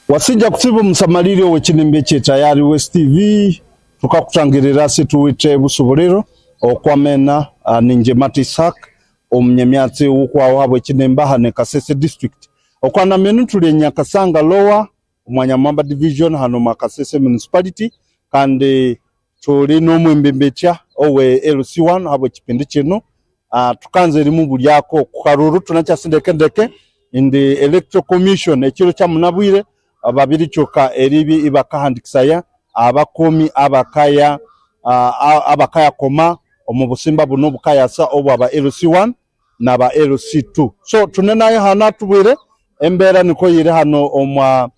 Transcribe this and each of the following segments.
Wasinja kutsiba omusamaliri ow'ekinimba ekye Tayari West TV tukakutangirira ase tuwite busuburiro okwamena ninje Matt Isaac omunyemyatsi w'okwaho habw'ekinimba hane Kasese District. Okwanamenu turi e Nyakasanga Lower omwa Nyamwamba Division hano omwa Kasese Municipality kandi turi n'omwembembetya owe LC1 habw'ekipindi kinu. Tukanza erimu buri ako kukaruru tunakyasi ndeke ndeke in the Electoral Commission ekiro kya munabwire babiricuka eribi ibakahandikisaya abakomi abakaya abakayakoma omu busimba bunu obukayasa obwaba LC1 naba LC2. So tune naye hanu atubwire embeera nikwo yiri hano omwa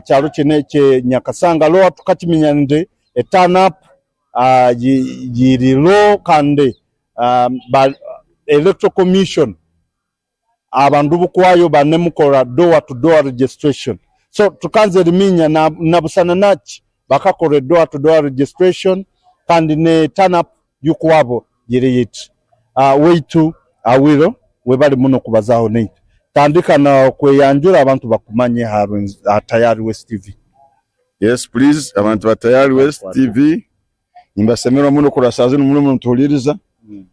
kyaro kinu ekye Nyakasanga Lower. Tukakiminya ndi e-turn up yiri low kandi ba Electoral Commission abandu bukwayo banemukora door to door registration. So tukanza eriminya nabusana naki bakakora door to door registration kandi ne turn up yukwabo yiri yiti. Waitu Awilo webale muno kubazaho naitwe. Tandika na kweyanjura abantu bakumanye aha Tayari West TV. Yes please, abantu ba Tayari West TV, nimbasemererwa muno kurora saaha zinu muno mutuhuliriza.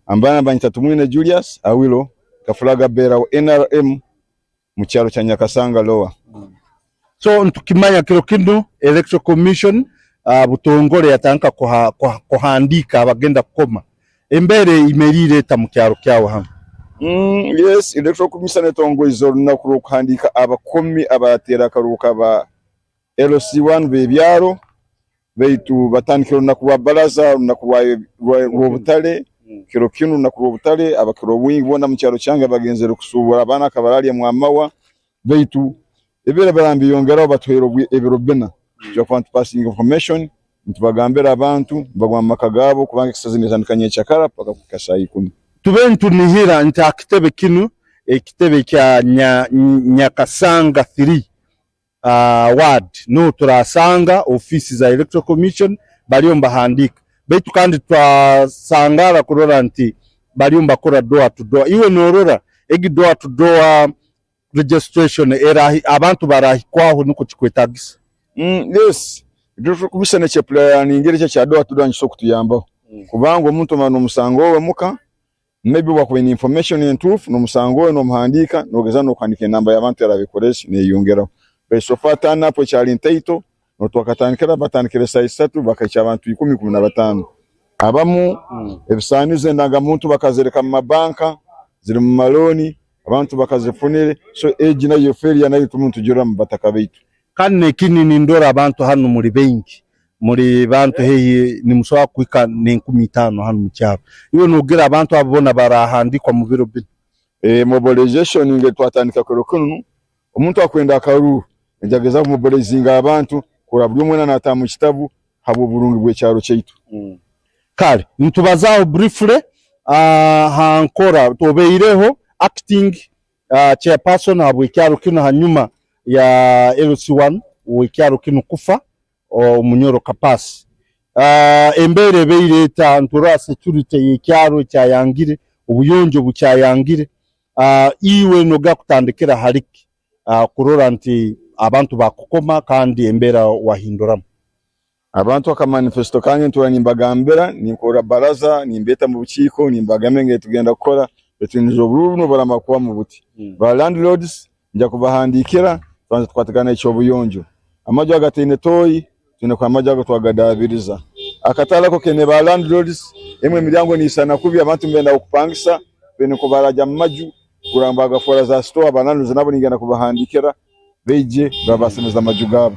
Ambaana banyeta Tumwine Julius Awilo kafulaga beera wa NRM mu kyaro kya Nyakasanga Lower. So ntukimanya kiro kinu Electoral Commission butongore yatandika kuhandiika abagenda kukoma. Embeera eyimeriire eta mu kyaro kyawe hanu? Yes, Electoral Commission etongoize orunaku rw'okuhandiika abakomi abateera akaruuru ka ba LC1 b'ebyaro, baitu batandikire orunaku rwa baraza, orunaku rw'obutare. Kiro kinu orunaku rw'obutare, abakira obwingi boona omu kyaro kyange bagenzere kusuubura abaana akabaraalya mwamawa, baitu ebiro ebiraba nibeyongeraho batuhaire ebiro bina twiija kuba nitupasinga information nitubagambira abantu nibaguma mu maka gaabo kubanga exercise netandika nyenkyakara paka kuhika saaha ikumi. Tube nitunihira nti aha kitebe kinu, ekitebe kya Nyakasanga 3 ward niho turasanga ofiisi za Electoral Commission bariyo nibahandiika. Baitu kandi twasangara kurora nti bariyo nibakora door to door. Iwe norora egi door to door registration erahi abantu barahikwaho nikwo kikwetagisa? Yes, Electoral Commission ekyepulaningira eki ekya door to door nikisobola kutuyambaho kubanga omuntu omara nomusanga owe muka, maybe obu akuba aine information entuufu nomusanga owe nomuhandiika nogezaho nokuhandiika enamba y'abantu eraba ekoreki neyeyongeraho. But so far turn up ekyari ntaito notwakatandikira batandikire saaha isatu bakahikya abantu ikumi, 15. Abamu ebisaanizo endanga-muntu bakazireka mu mabanka ziri mu malooni abantu bakazifunire, so egi nayo failure nayo turimu nitugirora mu bataka baitu. Kandi n'ekindi nindora abantu hanu muri baingi, muri bantu haihi nimusobora kuhika n'enkumi itaano hanu mu kyaro. Iwe nogira abantu abo boona barahandiikwa mu biro binu? Mobilization nge twatandika kiro kinu, omuntu akwenda akaruuru nitugyezaho kumobilizinga abantu kurora buri omwe weena nataaha mu kitabu habw'oburungi bw'ekyaro kyaitu. Kare nitubazaho briefly aha nkora obaireho acting chairperson habw'ekyaro kinu hanyuma ya LC1 w'ekyaro kinu kufa Omunyoro Kapasi. Embeera ebaire eta niturora security y'ekyaro ekyayangire, obuyonjo bukyayangire. Iwe noga kutandikira hali ki kurora nti abantu bakukoma kandi embeera wahinduramu? Abantu aka manifesto kange ntuura nimbagambira, ninkora baraza, nimbeeta mu bukiiko, nimbagambira engeri tugenda kukora, baitu niinyija obururu bunu buramara kuhwamu buti. Ba landlords nija kubahandiikira tubanze tukwatagane n'eky'obuyonjo. Amaju agataine tooyi twine kuha amaju ago twagadaabiriza. Akatare ako kaine ba landlords, emwe emiryango neisana kubi, abantu nibenda kupangisa, baine nko baragya mu maju kurora ngu bagafoora za store, ba landlords nabo ningenda kubahandiikira. baije babasemeza amaju gaabo.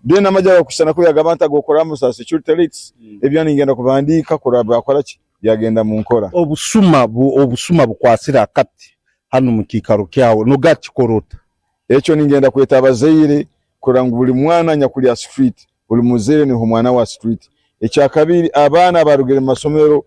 Then amaju agakusisana kubi ag'abantu ag'okukoramu za security rates, ebyo ningenda kubahandiika kurora byakora ki, byagenda mu nkora. Obusuma obusuma bukwasire akati hanu mu kiikaro kyawe, noga kikora ota? Ekyo ningenda kweta abazaire kurora ngu buli mwana anyakuli ha street, buli muzaire naiha omwana we ha street. Ekyakabiri, abaana abarugire mu masomero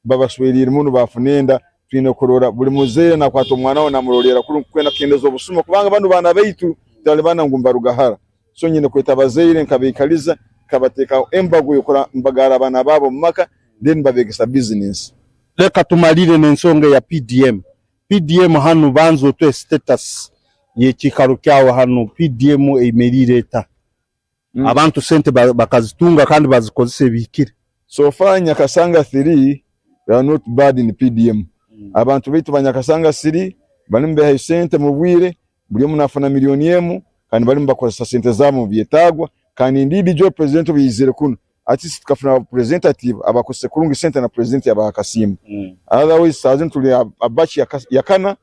babasweriire muno baafuna enda, twine kurora buli muzaire nakwata omwana we namuroleera kuri kwenda kukendeza obusuma kubanga banu baana baitu tibali baana ngu nibaruga hara. So nyine kweta abazaire nkabaikaliza nkabateekaho embago y'okurora nibagaara abaana baabo omu maka then nibabegesa bizinesi. Leka tumalire n'ensonga eya PDM. PDM hanu banza otuhe status y'ekiikaro kyawe hanu PDM eyimeriire eta? Abantu sente bakazitunga kandi bazikozesa ebihikire. So far Nyakasanga 3, we are not bad in PDM. Abantu baitu ba Nyakasanga 3 barimu behayo sente mu bwire, buri omu nafuna 1 million kandi barimu bakozesa sente zabo mu byetagwa. Kandi indeed jo president obu yaizire kunu, at least tukafuna representative abakozese kurungi sente na president yabaha akasiimo. Otherwise saa zinu turi abachi yakana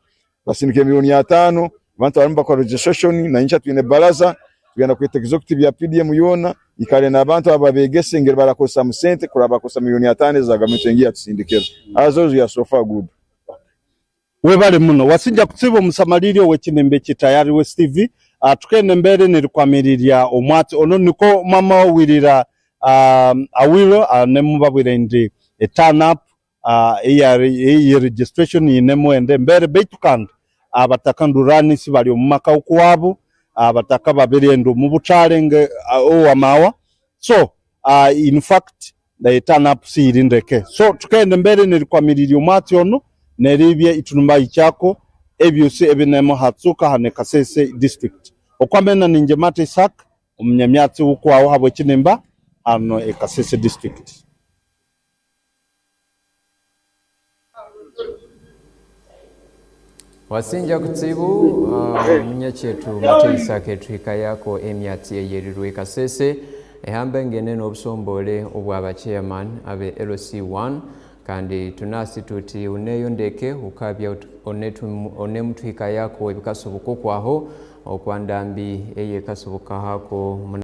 basindika 5 million, abantu barimu bakora registration. Na nyinkya twine baraza, tugenda kweta executive ya PDM yoona ikare n'abantu aba begese engeri barakozesa sente kuraba bakozesa 5 million eza gavumenti engi yatusindikira. Otherwise we are so far good. Webale muno, wasinja kutsiba omusamaliri owekinimba ekitayari West TV. Tukende mbere nirikwamirirya omwatsi ono niko mama wawirira awiro nemubabwire ndi turn up eya registration yinemu ende mbere, beitu kandi abataka ndurani si bali omu maka okuwabo, abataka babirienda omu butale nge owamawa. So in fact the turn up siyiri ndeke, so tukende mbere nirikwamirirya omwatsi ono neribye itunumba ichako ebyosi ebinemo hatsuka hane Kasese district. Okwamena ninje Mate Isaac, omunyamyatsi wukwawo habwe kinimba hano e Kasese district. Wasinja kutsibu munyakyetu Mateisa ketuhika yako emyatsi eyerirwe Kasese ehamba engene n'obusombole obwaba chairman abe LC1. Kandi tunasi tuti uneyo ndeke ukabya onemutuhika yako ebikasubuko kwaho okwandambi eye kasubuka hako.